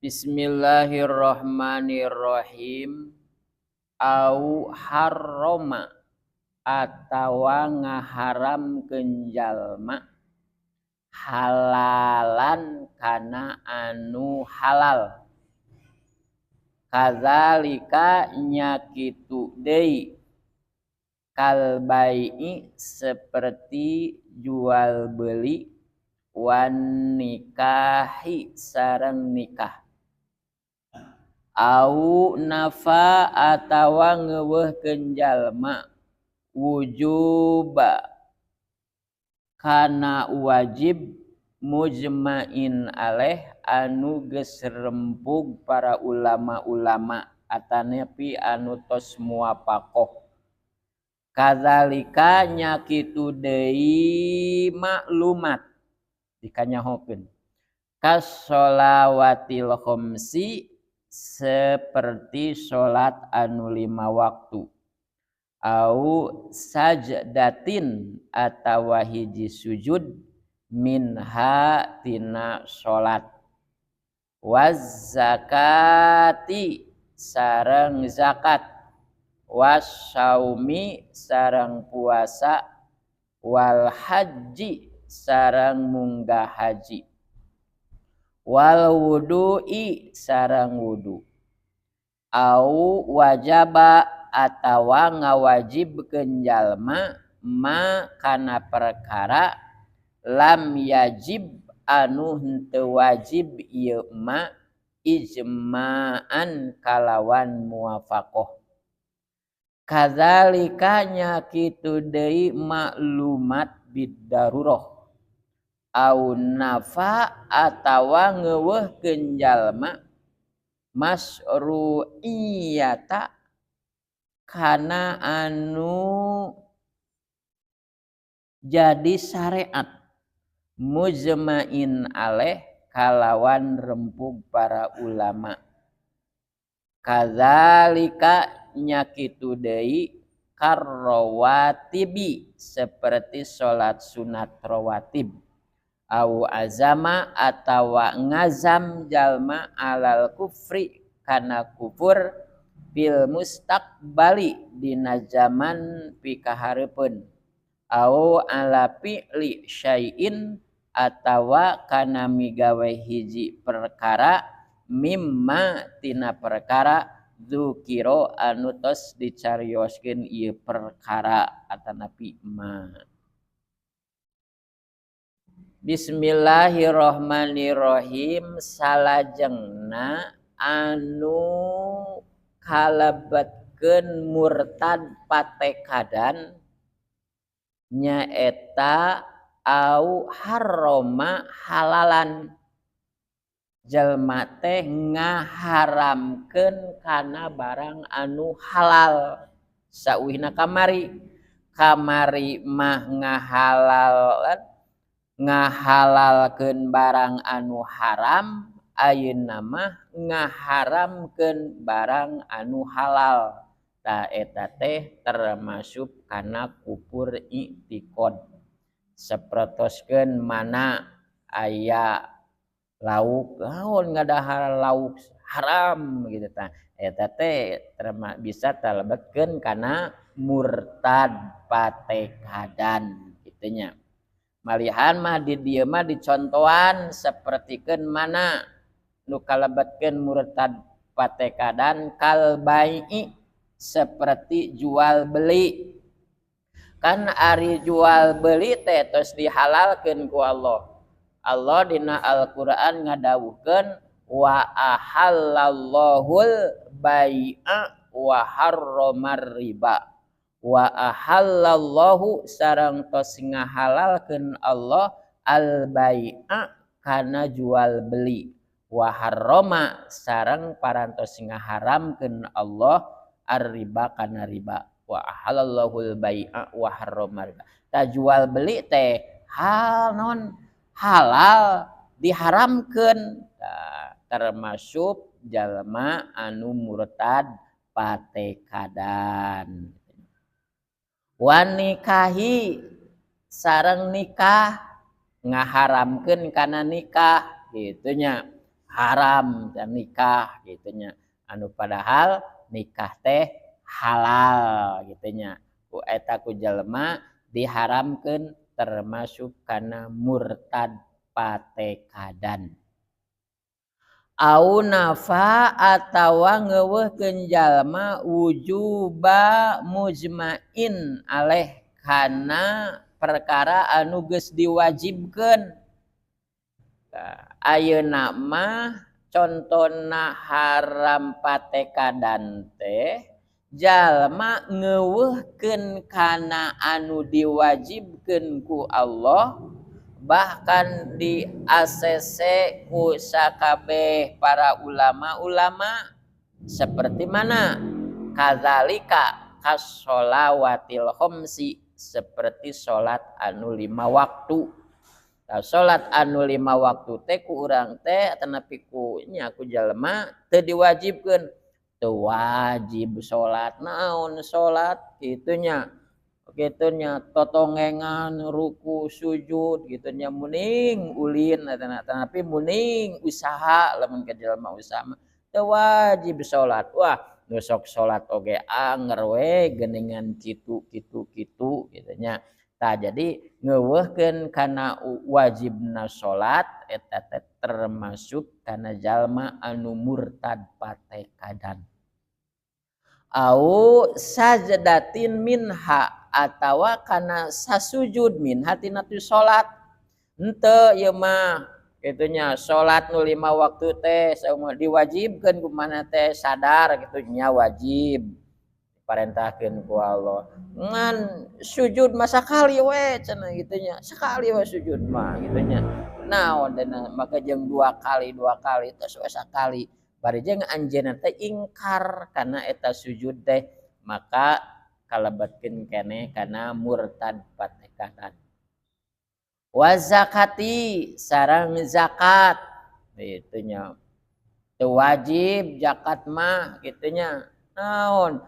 Bismillahirrahmanirrahim. Au harroma atawa ngaharamkeun jalma halalan kana anu halal. Kadzalika nya kitu deui kal bai'i seperti jual beli, wan nikahi sareng nikah. Au nafa atawa ngeuweuhkeun jalma wujuba kana wajib mujma'in alaih anu geus rempug para ulama-ulama atanapi anu tos muwafaqoh. Kadzalika nya kitu deui maklumat dikanyahokeun kasolawatil khamsi seperti salat anu 5 waktu, au sajdatin atawa hiji sujud minha tina salat, waz zakati sareng zakat, wassaumi sareng puasa, wal haji sareng munggah haji, wal wudu'i sareng wudu. Au wajaba atawa ngawajibkeun jalma ma kana perkara lam yajib anu henteu wajib ieu ma ijma'an kalawan muwafaqoh. Kadzalika nya kitu deui maklumat bid-darurah au nafa atawa ngeuweuhkeun jalma masru'iyata kana anu jadi syariat mujma'in alaih kalawan rempug para ulama. Kadzalika nya kitu deui karrawatibi seperti salat sunat rawatib, au azama atawa ngazam jalma alal kufri kana kufur fil mustaqbali dina zaman pikahareupeun, au ala fi'li syai'in atawa kana migawe hiji perkara mimma tina perkara dzukira anu tos dicarioskeun ieu perkara atanapi ma. Bismillahirrahmanirrahim. Salajengna anu kalebetkeun murtad patekadan nyaeta au harroma halalan, jelma teh ngaharamkeun kana barang anu halal. Sauhina kamari, kamari mah ngahalalkeun barang anu haram, ayeuna mah ngaharamkeun barang anu halal. Tah eta teh termasuk kana kufur i'tiqad. Sapertoskeun mana aya lauk, naon ngadahar lauk haram gitu tah. Eta teh bisa talebetkeun kana murtad patekadan kitu nya. Malihan mah di dieu mah dicontohan sapertikeun mana nu kalebetkeun murtad patekadan kal bai'i seperti jual beli. Kan ari jual beli teh tos dihalalkeun ku Allah. Allah dina Al-Qur'an ngadawuhkeun wa ahallallahul bai'a wa harramar riba. Wa ahallallahu sareng tos ngahalalkeun Allah al bai'a kana jual beli, wa harrama sareng parantos ngaharamkeun Allah ar-riba kana riba. Wa ahallallahul bai'a wa harrama riba. Ta jual beli teh hal non halal diharamkeun. Tah, termasuk jalma anu murtad patekadan. Wanikahi sareng nikah ngaharamkeun kana nikah gitu nya. Haram dan nikah gitu nya, anu padahal nikah teh halal gitu nya. Ku eta ku jelema diharamkeun, termasuk kana murtad patekadan. Au nafa atawa ngeuweuhkeun jalma wujuba mujma'in alaih kana perkara anu geus diwajibkeun. Tah, ayeuna mah contona haram patekadan teh jalma ngeuweuhkeun kana anu diwajibkeun ku Allah, bahkan di ACC ku sakabeh para ulama-ulama. Seperti mana? Kadzalika kasholawatil khamsi, seperti salat anu 5 waktu. Nah, salat anu 5 waktu teh ku urang teh atanapi ku nya ku jalma teu diwajibkeun. Teu wajib salat, naon salat kitu nya. Kitu nya totongengan ruku sujud kitu nya, muning ulin atanapi muning usaha, lamun ka jalma usaha mah teu wajib salat. Wah, nu sok salat oge anger we geuningan kitu kitu kitu kitu nya. Tah, jadi ngeuweuhkeun kana wajibna salat eta teh termasuk kana jalma anu murtad patekadan. Au sajdatin minha atawa kana sasujud minha tina tu salat. Henteu ieu mah kitu nya, salat nu 5 waktu teh saumur diwajibkeun kumaha teh sadar kitu nya, wajib diparentahkeun ku Allah. Ngan sujud mah sakali we cenah kitu nya, sakali we sujud mah kitu nya. Naon dena maka jeung dua kali, dua kali tos we sakali. Bari jeung anjeunna teh ingkar kana eta sujud teh, maka kalebetkeun keneh kana murtad patekadan. Wa zakati sareng zakat kitu nya. Teu wajib zakat mah kitu nya. Naon?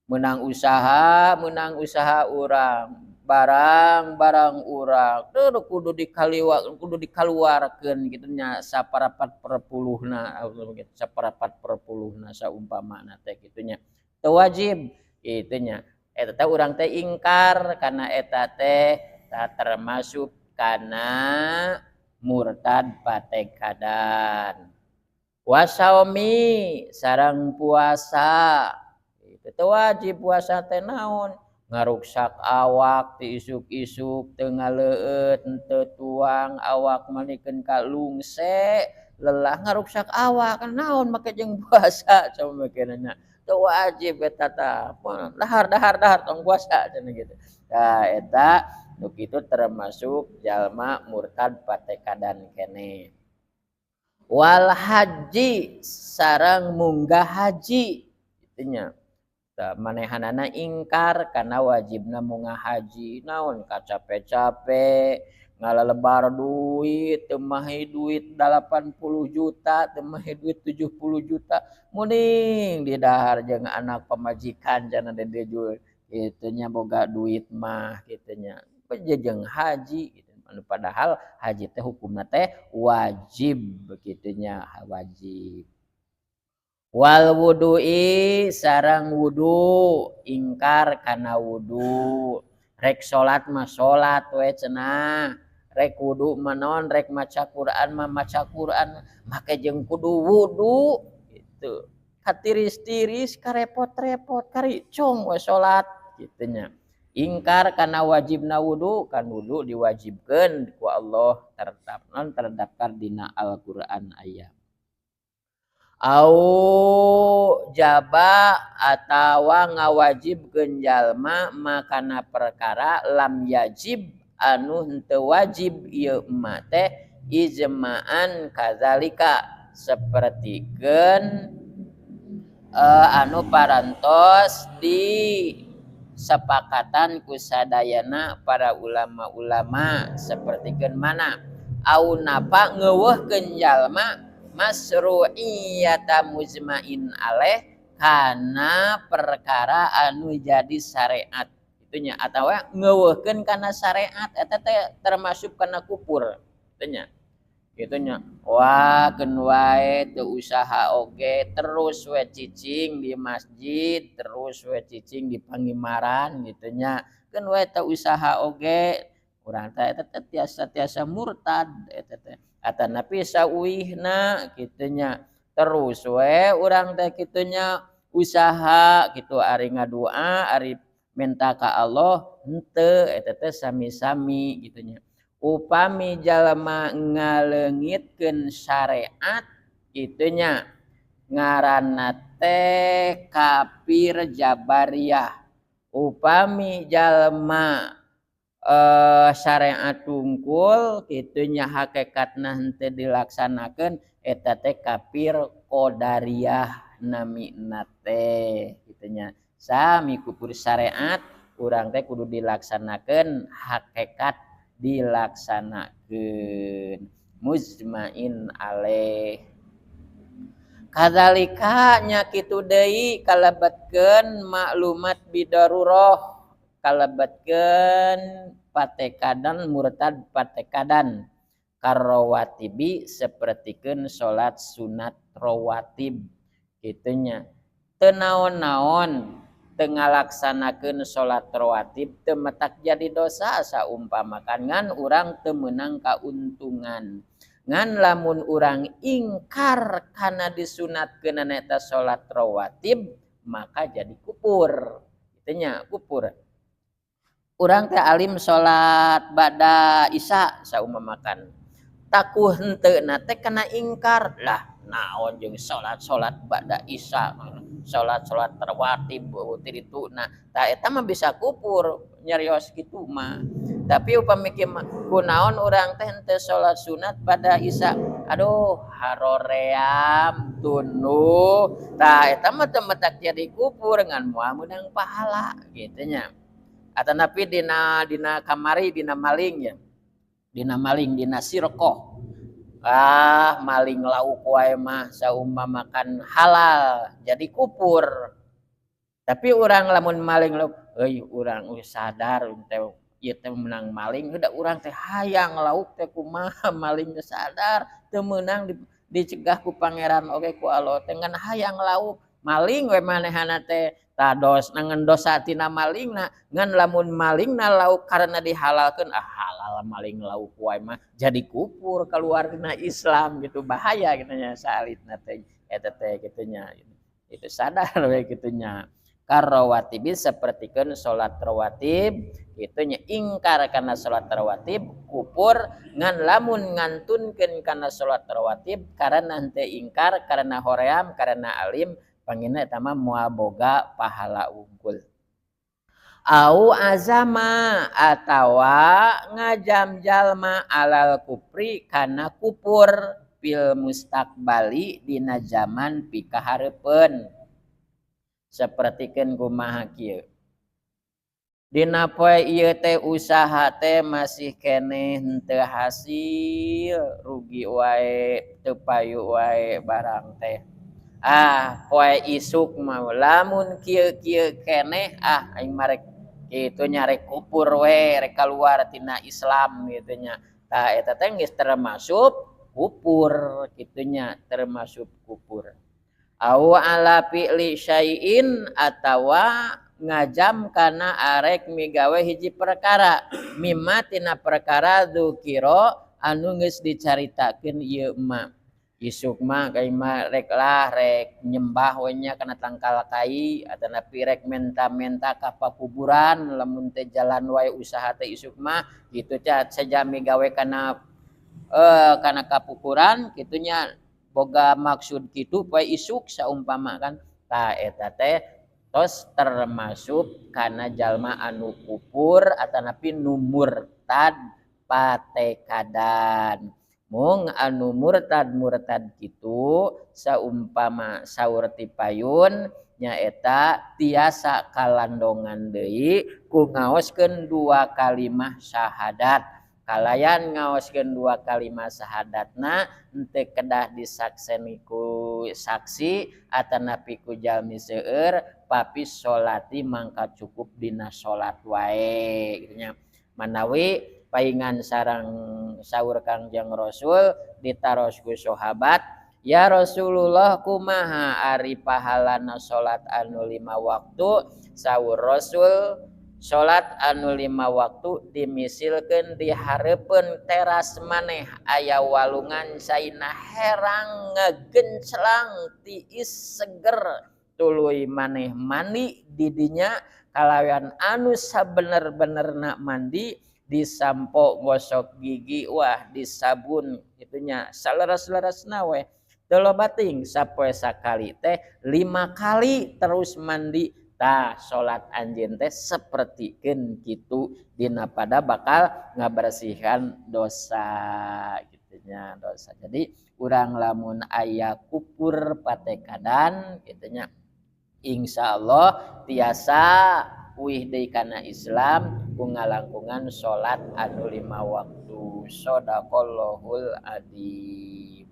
Menang usaha, menang usaha urang, barang-barang urang teu kudu dikaliwa, kudu dikaluarkeun kitu nya, saparapat perpuluhna, saparapat perpuluhna saumpamana teh kitu nya. Teu wajib kitu nya. Eta teh urang teh ingkar kana eta teh termasuk kana murtad patekadan. Wasaumi sareng puasa. Itu wajib puasa teh naon? Ngaruksak awak ti isuk-isuk teu ngaleueut, teu tuang awak manikeun ka lungse, lelah ngaruksak awak naon make jeung puasa coba mikirna. Teu wajib eta tah. Dahar dahar dahar tong puasa cenah gitu. Tah, eta nu kitu termasuk jalma murtad patekadan keneh. Wal haji sareng munggah haji kitu nya. Tah, manehanana ingkar kana wajibna munggah haji, naon kacape-cape ngalalebar duit, teu mahi duit 80 juta, teu mahi duit 70 juta, muning didahar jeung anak pamajikan cenah deui kitu nya, boga duit mah kitu nya, jeung haji gitu. Anu padahal haji teh hukumna teh wajib kitu nya, wajib. Wal wudu'i sareng wudu, ingkar kana wudu. Rek salat mah salat we cenah, rek wudu mah naon, rek maca Quran mah maca Quran, make jeung kudu wudu gitu. Katiris-tiris, karepot-repot, karicong we salat kitu nya. Ingkar kana wajibna wudu, kan wudu diwajibkeun ku Allah, tertap non terdaftar dina Al-Qur'an aya. Au jaba atawa ngawajibkeun jalma makana perkara lam yajib anu henteu wajib ieu ma teh ijma'an kadzalika, sapertikeun anu parantos di sepakatan ku sadayana para ulama-ulama. Sapertikeun mana? Au napa ngeuweuhkeun jalma masru'iyata mujma'in alaih kana perkara anu jadi syariat itunya, atawa ngeuweuhkeun kana syariat eta teh termasuk kana kufur itunya. Kitu nya. Wah, keun wae teu usaha oge terus we cicing di masjid, terus we cicing di pangimaran gitu nya. Keun wae teu usaha oge, urang teh eta teh tiasa-tiasa murtad eta teh. Atanapi sauwihna kitu nya. Terus we urang teh kitu nya usaha kitu ari ngadua, ari minta ka Allah henteu, eta teh sami-sami kitu nya. Upami jalma ngaleungitkeun syariat kitu nya ngaranna teh kafir jabariyah. Upami jalma syariat tungkul kitu nya hakikatna henteu dilaksanakeun eta teh kafir qadariyah namina teh kitu nya. Sami kufur syariat urang teh kudu dilaksanakeun hakikat dilaksanakeun mujmain alaih. Kadzalika nya kitu deui kalebetkeun maklumat bidarurah, kalebetkeun patekadan murtad patekadan karrawatibi sapertikeun salat sunat rawatib kitu nya. Teu naon-naon teu ngalaksanakeun salat rawatib teu matak jadi dosa saumpamakan ngan urang teu meunang kauntungan. Ngan lamun urang ingkar kana disunatkeun eta salat rawatib maka jadi kupur. Kitu nya, kupur. Urang teh alim salat bada isya saumpamakan. Takuh henteuna teh kana ingkar lah naon jeung salat-salat bada isya, salat-salat rawatib itu nah tah eta mah bisa kupur nyarios kitu mah. Tapi upami kieu mah kunaon urang teh henteu salat sunat bada isya, aduh haroream tunduh tah eta mah teu matak jadi kupur ngan moal meunang pahala kitu nya. Atanapi dina kamari dina maling ya, dina maling dina sirqah, ah maling lauk wae mah saumpamakan halal jadi kupur. Tapi urang lamun maling lauk euy urang geus sadar teh ieu teh meunang maling heuda urang teh hayang lauk teh kumaha maling geus sadar teu meunang dicegah ku pangeran oge ku Allah teh ngan hayang lauk maling we manehana teh tah dos ngan dosa tina malingna. Ngan lamun malingna lauk karena dihalalkeun ah halal maling lauk wae mah jadi kupur keluar tina Islam gitu, bahaya gitu nya saalitna teh eta teh kitu nya. Itu sadar we kitu nya. Karrawatibi sapertikeun salat rawatib kitu nya, ingkar kana salat rawatib kupur. Ngan lamun ngantunkeun kana salat rawatib karena henteu ingkar, karena hoream, karena alim, pangina eta mah moal boga pahala unggul. Au azama atawa ngajam jalma alal kufri kana kupur fil mustaqbali dina zaman pikahareupeun. Sapertikeun kumaha kieu dina poe ieu teh usaha teh masih keneh henteu hasil, rugi wae, teu payu wae barang teh. Ah poe isuk mah lamun kieu-kieu keneh ah aing mah rek kitu nya, rek kupur we, rek kaluar tina Islam kitu nya. Tah eta teh geus termasuk kupur kitu nya, termasuk kupur. Au ala fi'li syai'in atawa ngajam kana arek migawe hiji perkara mimma tina perkara dzukira anu geus dicaritakeun ieu mah. Isuk mah kai mah rek lah rek nyembah we nya kana tangkal kai atanapi rek menta-menta ka pakuburan lamun teh jalan wae usaha teh isuk mah kitu teh sajami gawe kana kana kapukuran kitu nya, boga maksud kitu poe isuk saumpama kan. Tah eta teh tos termasuk kana jalma anu kupur atanapi nu murtad patekadan. Mung anu murtad-murtad kitu saumpama saur ti payun nyaeta tiasa kalandongan deui ku ngaoskeun dua kalimah syahadat. Kalayan ngaoskeun dua kalimah syahadatna henteu kedah disakseni ku saksi atanapi ku jalmi seueur, papi salati mangka cukup dina salat wae kitu nya. Manawi Paingan sareng saur Kangjeng Rasul, ditaros ku sahabat, "Ya Rasulullah, kumaha ari pahalana salat anu 5 waktu?" Saur Rasul, salat anu 5 waktu dimisilkeun di hareupeun teras maneh aya walungan caina herang ngagenclang tiis seger, tuluy maneh mandi didinya kalawan anu sabener-benerna mandi, disampo, gosok gigi, wah, disabun itunya, saleres-leresna we. Teu loba teuing, sapoe sakali teh 5 kali terus mandi. Tah, salat anjeun teh sapertikeun kitu dina pada bakal ngabersihan dosa gitunya, dosa. Jadi urang lamun aya kupur patekadan gitunya, insyaallah tiasa uih deui kana Islam ku ngalangkungan salat anu 5 waktu. Shadaqallahul adzim.